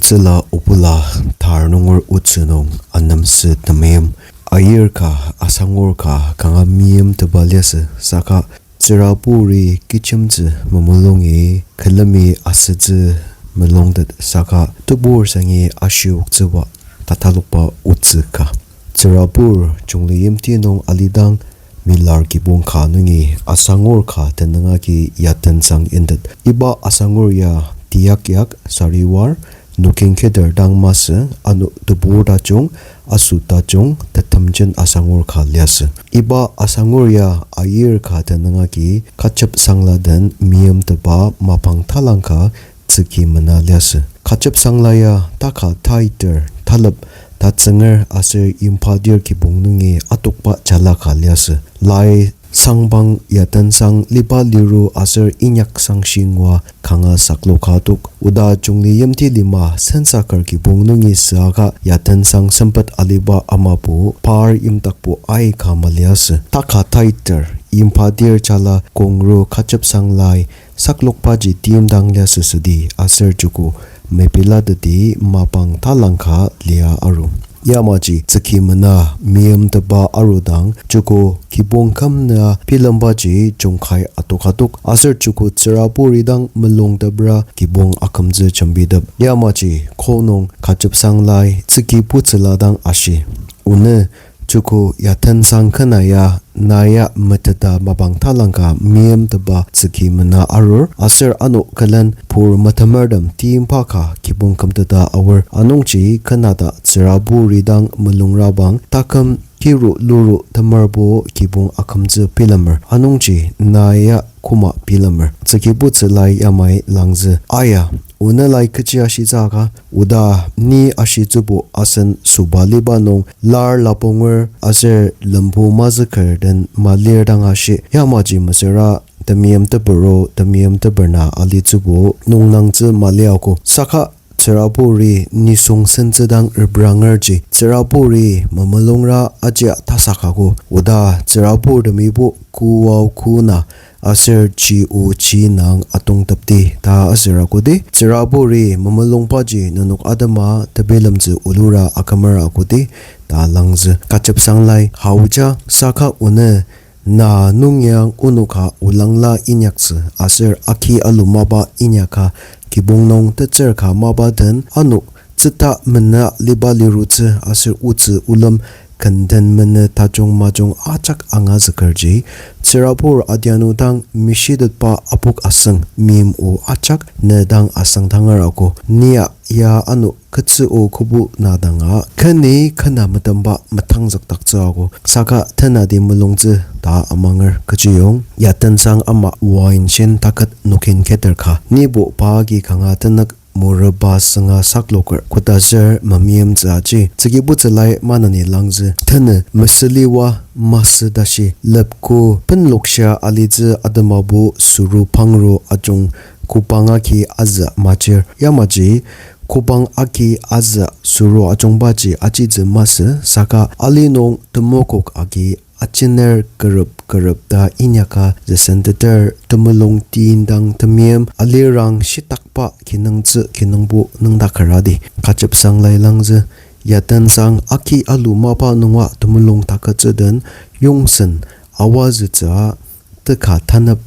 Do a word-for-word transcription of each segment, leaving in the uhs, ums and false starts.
Tsüla obula tar nunger otsü nung anemsü temeim, aier ka, asangur ka kanga meimtepa liasü saka tsüraburi kechemtsü memulungi külemi asütsü melungtet saka tebur sangi ashioktsüba tatalokba otsü ka. Tsürabur Chungliyimti nung alidang milar kibong ka nungi asangur ka tenüng agi Yatensang intet. Iba asangur ya tiyak yak sariwar, nokin keder dang masü, ano tebur tajung, aso tajung, tetemjen asangur ka liasü. Iba asangur ya aier ka tenüng agi Kachepsangla den meimtepa mapang talang ka tsüki mena liasü. Kachepsangla ya taka taiter, talep, tatsünger aser yimbadir kibong nungi atokba jala ka liasü. Lai sangpang Yatensang liba liru aser inyak sangshi ngua kanga saklo ka tok. Oda Chungliyimti lima sensaker kibong nungi süaka Yatensang sempet aliba amabo par yimdakbo aika maliasü. Taka taiter, yimbadir jala kongru Kachepsanglai saklokbaji timdang liasü südi aser joko mepilateti mapang talang ka lia aru. Yamaji tsüki mena meimtepa arudang joko kibong kümna bilembaji jungkai atok atok aser joko tsüraburi dang melungtepra kibong akümtsü jembitep. Yamaji ko nung Kachepsanglai tsüki putsüla dang ashi. Onü joko Yatensang kena ya na ya meteta mapang talang ka meimtepa tsüki mena arur aser ano külen pur metemertem timba ka kibong kümteta aor. Anungji kena ta tsüraburi dang melungrabang taküm kiru luru temerbo kibong akümtsü bilemer. Anungji na ya koma bilemer. Tsüki putsülai yamai langzü. Aya, onü lai kechi ashitsü ka? Oda ni ashitsübo asen sobaliba nung lar laponger aser lembu mazüker den malir dang ashi. Yamaji mesüra temeimtepero, temeimteperna alitsübo nungnangtsü maliaogo. Saka tsüraburi nisung sentsü dang reprangerji, tsüraburi memulungra ajia tasakago. Oda tsüraburtemibo kuao kuna aser chi o chi nang atongtepdi ta asür akodi. Tsüraburi memulungbaji nenok atema tebilemtsü olura akümer akodi ta langzü. Kachepsanglai haoja saka onü na nungyang onoka olangla inyaktsü aser aki alu mapa inyaka kibong nung tetsür ka mapa den ano tsüta mena liba lirutsü aser otsü olem kenden mena tajung majung ajak angazükerji, tsürabur adianu dang mishitetba apok asüng mim o ajak ne dang asüngdanger ako. Nia ya ano ketsü o kübu na danga keni kena metemba metangzükdaktsü ako. Saka tenati mulungtsü ta amanger kechiyong Yatensang ama wine shin taket nokin keter ka. Nibo pa agi kanga tenük moreba sünga sakloker kodaser memeimtsü aji. Tsüki putsülai maneni langzü. Tenü mesüliwa masü tashi lepko penlokshia alitsü atemabo suru pangro ajung kobang agi azü majir. Yamaji kobang agi azü suru ajungbaji ajitsü masü saka ali nung temokok agi ajiner kerep kerep ta inyaka züsenteter temulung tindang temeim alirang shitakba kinungtsü kinungbo nüngdakeradi. Kachepsanglai langzü. Yatensang aki alu mapa nunga temulung taketsü den yongsen awazütsüa teka tanep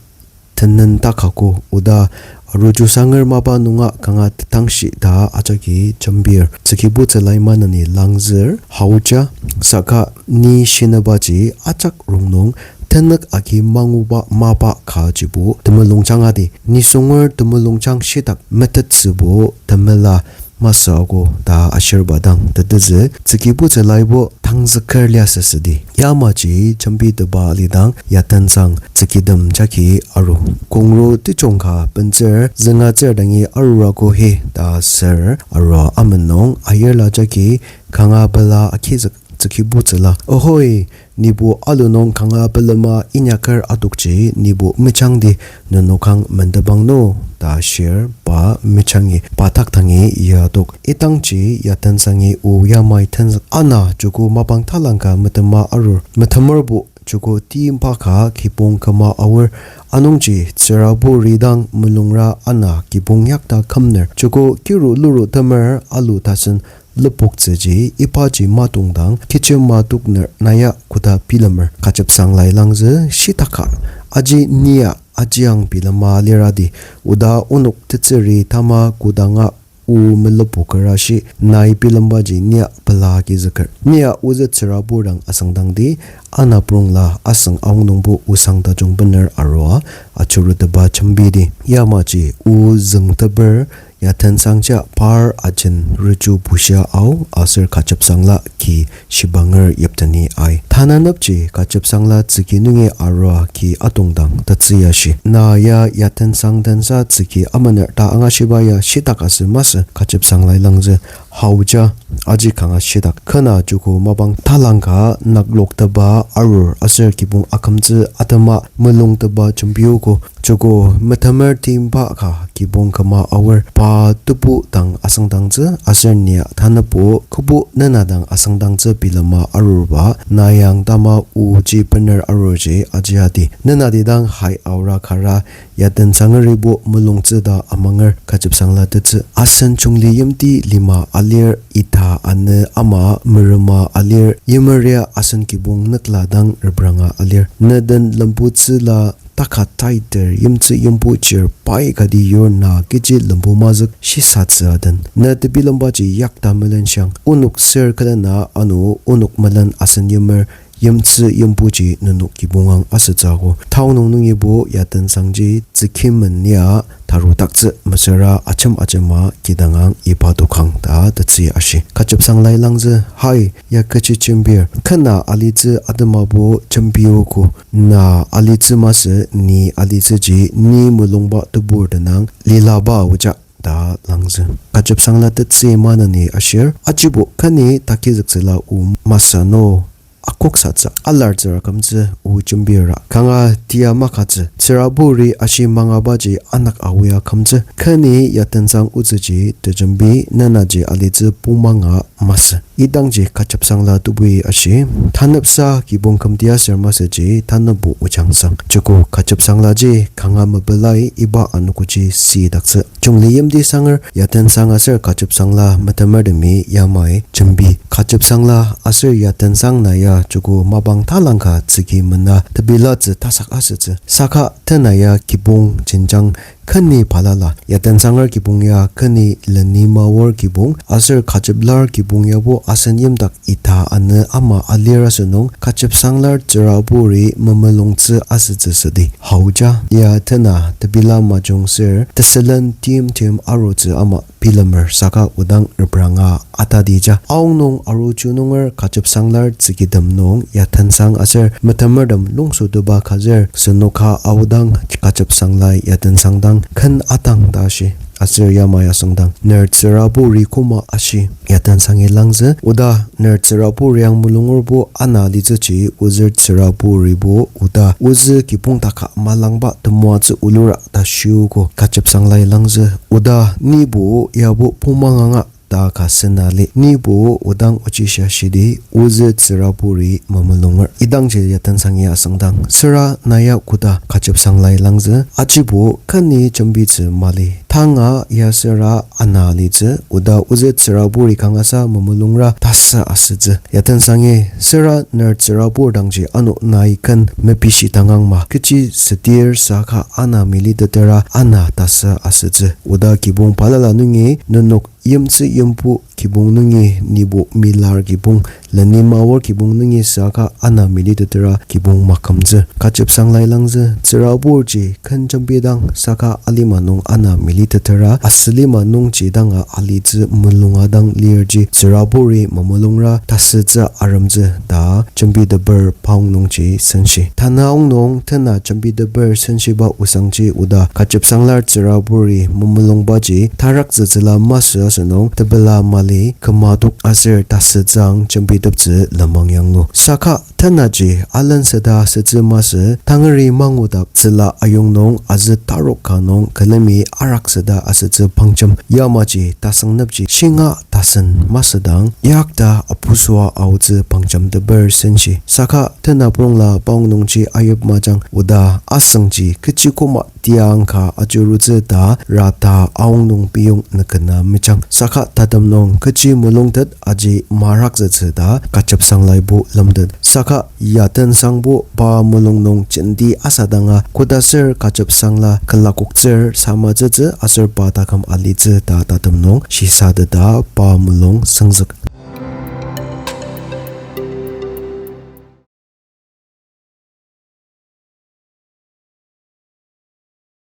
tenen takako oda aruju sanger mapa nunga kanga tetangshi ta ajaki jembir. Tsüki putsülai maneni langzür haoja saka ni shinebaji ajak rongnung tenük agi manguba mapa kajibo temulungjang adi. Nisunger temulungjang shitak metettsübo temela masü ako ta ashirba dang tetezü. Tsüki putsülaibo tangzüker liasü südi. Yamaji jembiteba alidang Yatensang tsükitem jagi aru. Kongro tejong ka bentsür züngatsür dangi arurako hi ta ser arua amenung ayirla jagi kanga pela akizük tsüki putsüla. Ohoi, nibo alu nung kanga pelema inyaker adokji nibo mejangdi nenokang mendebang no ta shir pa mejangi pa taktangi yadok. Idangji Yatensangi o yamai tenzük ana joko mapang talangka metema arur. Metemerbo joko timba ka kibong küma aor. Anungji tsüraburi dang mulungra ana kibong yakta kümner, joko kiru luru temer alu tasen lepoktsüji ibaji matongdang kechi matokner naya koda bilemer. Kachepsanglai langzü shitaka, aji nia ajiang bilema liradi, oda onok tetsüri tama kodanga o melepoker ashi nai bilembaji nia pela agizüker. Nia ozü tsürabur dang asüngdangdi, ana prongla asüng aongnungbo osang tajung bener arua achurutepa jembidi. Yamaji o züngteper Yatensangja par ajen riju bushia ao aser Kachepsangla ki shibanger yipteni ai. Tananepji Kachepsangla tsüki nungi arua ki atongdang tetsü ashi. Na ya Yatensang tensa tsüki amener ta angashiba ya shitak asü masü Kachepsanglai langzü. Haoja, aji kanga shitak. Kena joko mapang talangka naklokteba arur aser kibong akümtsü atema mulungteba jembiogo. Joko metemer timba ka kibong küma aor pa tebu dang asüngdangtsü aser nia tanübo kübo nena dang asüngdangtsü bilema arurba nayang tama oji bener arurji ajiadi. Nenati dang hai aora kara Yatensangeribo mulungtsü ta amanger Kachepsangla tetsü. Asen jungli yimti lima alir, ita anü ama merema alir, yimeria asen kibong nükla dang repranga alir. Ne den lembutsüla taka taiter yimtsü yimbu chir pai kati yur na kechi lembu mazük shisatsü aden. Ne tebilembaji yakta melenshang. Onok ser külena ano onok melen asen yimer yimtsü yimbuji nenok kibongang asütsüogo. Taonung nungibo Yatensangji tsüki menia tarudaktsü mesüra ajem ajema kidangang iba dokang ta tetsü ashi. Kachepsanglai langzü, hai, ya kechi jembir. Kena alitsü atemabo jembiogo. Na alitsü masü, ni alitsüji ni mulungba tebur tenang lilaba oja ta langzü. Kachepsangla tetsü maneni ashir, ajibo kani takizüktsüla o masü no akoksatsü alartsüra kümtsü o jembira. Kanga tia makatsü, tsüraburi ashi mangabaji anak aoa kümtsü. Kani Yatensang otsüji tejembi nenaji alitsü pongmanga masü. Idangji Kachepsangla tebui ashi, tanepsa kibong kümti aser masüji tanepbo ojangsang. Joko Kachepsanglaji kanga mepelai iba anogoji sidaktsü. Jungli yimti sanger Yatensang aser Kachepsangla metemertemi yamai jembi. Kachepsangla aser Yatensang na ya joko mapang talangka tsüki mena tebilatsü tasak asütsü. Saka tena ya kibong jenjang keni balala. Yatensanger kibong ya keni, Lenimauer kibong aser Kacheplar kibong yabo asen yimdak ita anü ama alir asünung Kachepsanglar tsüraburi memulungtsü asütsü südi. Haoja, ya tena tepela majung ser tesülen timtem arutsü ama bilemer saka odang repranga atadija. Aonung aruju nunger Kachepsanglar tsükitem nung Yatensang aser metemertem lungsotepa kazür senoka aodang Kachepsanglai Yatensang dang ken atang ta ashi. Aser yamai asüngdang ner tsüraburi koma ashi. Yatensangi langzü, oda ner tsüraburi ang mulungerbo ana alitsüji ozür tsüraburibo oda ozü kibong taka malangba temoatsü olura ta shiogo. Kachepsanglai langzü, oda nibo yabo pongmanganga ta ka sena li. Nibo odang ochishia shidi ozü tsüraburi memulunger. Idangji Yatensangi asüngdang süra na ya koda Kachepsanglai langzü, ajibo keni jembitsü mali. Tanga ya süra ana alitsü, oda ozü tsüraburi kangasa memulungra tasü asütsü. Yatensangi süra ner tsürabur dangji ano nai ken mepishi tangang ma. Kechi südir saka ana militetera ana tasü asütsü. Oda kibong balala nungi nenok yimtsü yimpu kibong nungi nibo milar kibong, Lenimauer kibong nungi saka ana militetera kibong makümtsü. Kachepsanglai langzü, tsüraburji ken jembidang saka alima nung ana militetera, asülima nungji danga alitsü mulunga dang lirji tsüraburi memulungra tasütsü aremtsü ta jembiteper paong nungji senshi. Tanü aonung tena jembiteper senshiba osangji oda Kachepsanglar tsüraburi memulungbaji tarakzütsüla masü asünung tepela mali kümatok aser tasütsüang jembiteptsü lenmang yanglu. Saka Tenaji alenseta asütsü masü, tangari mangudap tsüla ayong nung azü tarok ka nung külemi arakseta asütsü pangjem, yamaji tasüngnepji shinga tasen masüdang yakta apusua aotsü pangjemteper senshi. Saka tenaprongla paong nungji ayip majang oda asüngji kechi koma tiang ka ajurutsü ta rata aong nung piyong nükena mejang. Saka tatem nung kechi mulungtet aji marakzütsü ta Kachepsanglaibo lemtet. Saka Yatensangbo pa mulung nung jenti asadanga kodaser Kachepsangla külakoktsür samatsütsü aser pa taküm alitsü ta tatem nung shisateta pa mulung süngzük.